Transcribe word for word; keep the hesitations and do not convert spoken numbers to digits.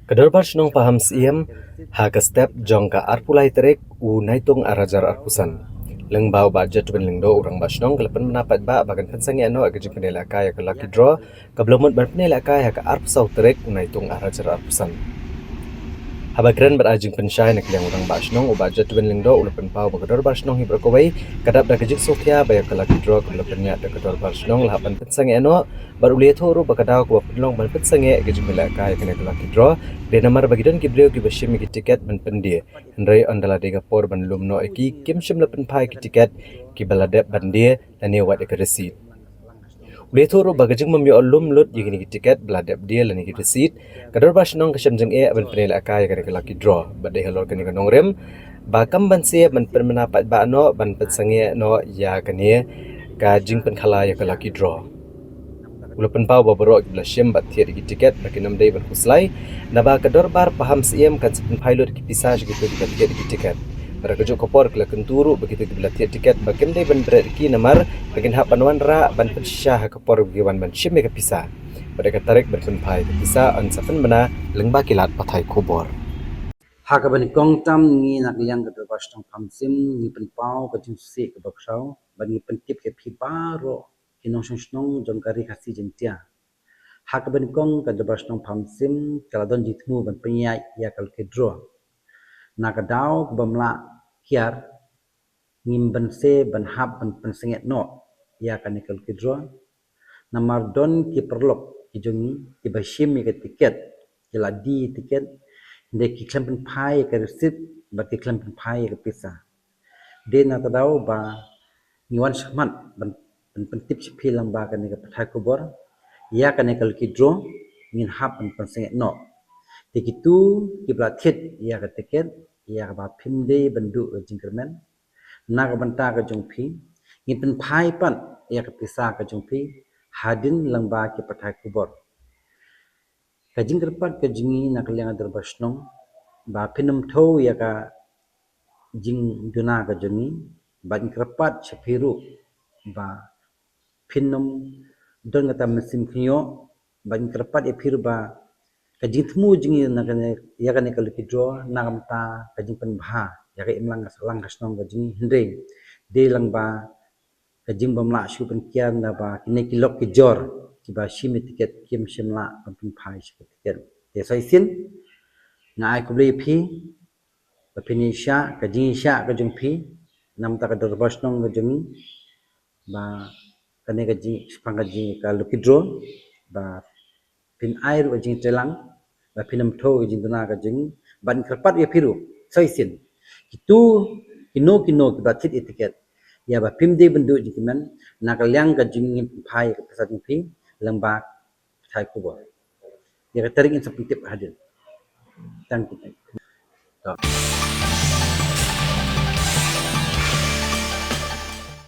Ka Dorbar Shnong Pahamsyiem ha ka step jong ka arphew lai tarik u Naitung ar hajar arphew san. Lyngba u Bah Jadwin Lyngdoh u Rangbah Shnong ka la pynbna paidbah ba kan pynsangeh noh ka jingpynialehkai ïa ka lucky draw kaba la mut ban pynialehkai ha ka arphew saw tarik u Naitung ar hajar arphew san. Haba kren bad ai jingpynshai na ka liang u Rangbah Shnong u Bah Jadwin Lyngdoh u la pynpaw ba ka Dorbar Shnong hi baroh kawei ka dap da ka jingsngewkhia ba ïa ka lucky draw kaba la pynïaid da ka Dorbar Shnong la hap ban pynsangeh noh, bad u la ïathuh ruh ba ka daw kaba pynlong ban pynsangeh ka jingpynialehkai ïa kane ka lucky draw dei namar ba ki don ki briew kiba shim ïa ki tiket ban pyndie, hynrei ynda la dei ka por ban lum noh ïa ki, kim shym la pynphai ki tiket kiba la dep ban die lane wat ïa ka receipt. U la ïathuh ruh ba ka jingbym ïoh lum lut ïa kine ki tiket ba la dep die lane ki receipt, ka Dorbar Shnong ka shem jingeh ban pynialehkai ïa kane ka lucky draw, bad dei halor kane ka nongrim ba kam banse ban pynbna paidbah noh ban pynsangeh noh ïa kane ka jingpynkhalai ïa ka lucky draw. U la pynpaw ba baroh kiba la shim bad thied ïa ki tiket ba kin ym dei ban khuslai, naba ka Dorbar Pahamsyiem kan sa pynphai lut ki pisa sha kito kiba thied ïa ki tiket. Bad ha kajuh ka por ki la kyntu ruh ba kito kiba la thied tiket ba kim dei ban bret ïa ki namar ba kin hap ban wanrah ban pynshisha ha ka por ba ki wan ban shim ïa ka pisa. Bad ïa ka tarik ban pynphai ïa ka pisa yn sa pynbna lyngba ki lad pathai khubor. Ha kaba nyngkong tam ngi na ka liang ka Dorbar Shnong Pahamsyiem ngi pynpaw ka jingsngewsih kaba khraw bad ngi pyntip ïa phi baroh ki nongshong shnong jong ka Ri Khasi Jaiñtia. Ha kaba nyngkong ka Dorbar Shnong Pahamsyiem ka la don jingthmu ban pynïaid ïa ka lucky draw. Na ka daw kaba ym lah kiar ngim banse ban hap ban pynsangeh noh ïa kane ka lucky draw. Namar don ki paralok ki jong ngi kiba shim ïa ka tiket, ki la die tiket, hynrei ki khlem pynphai ïa ka receipt bad ki khlem pynphai ïa ka pisa. Dei na ka daw ba ngi wan shakhmat ban, ban pyntip sha phi lyngba kane ka pathai khubor ïa kane ka lucky draw ngin hap ban pynsangeh noh. Te kito kiba la thied ïa ka tiket ïa kaba phim dei ban duh ka jingkyrmen, na ka bynta ka jong phi ngin pynphai pat ïa ka pisa ka jong phi hadien lyngba ki pathai khubor. Ka jingkyrpad ka jong ngi na ka liang ka Dorbar Shnong ba phin ym thew ïa ka jingduna ka jong ngi, bad ngi kyrpad sha phi ruh ba phin ym don kata mynsiem khñiot, bad ngi kyrpad ïa phi ruh ba ka jingthmu jong ngi na kane, ïa kane ka lucky draw na ka bynta ka jingpynbha ïa ka imlang ka sahlang ka shnong ka jong ngi, hynrei dei lyngba ka jingbym lah shuh ban kiar naba kine ki lok ki jor kiba shim ïa tiket kim shym lah ban pynphai sha ka tiket. Te sa shisien nga ai khublei ïa phi ba phin ïaishah, ka jingïaishah ka jong phi na ka bynta ka Dorbar Shnong ka jong ngi, ba kane ka jing, shaphang ka jing ka lucky draw, ba phin ai ruh ka jingtreilang ba phin ym thew ka jingduna ka jong ngi, bad ngi kyrpad ïa phi ruh sa shisien, kito kino kino kiba thied ïa tiket, ïa ba phim dei ban duh jingkmen, na ka liang ka jong ngi ngin pynphai ïa ka pisa jong phi lyngba pathai khubor. Ïa ka tarik ngin sa pyntip hadien. Tang.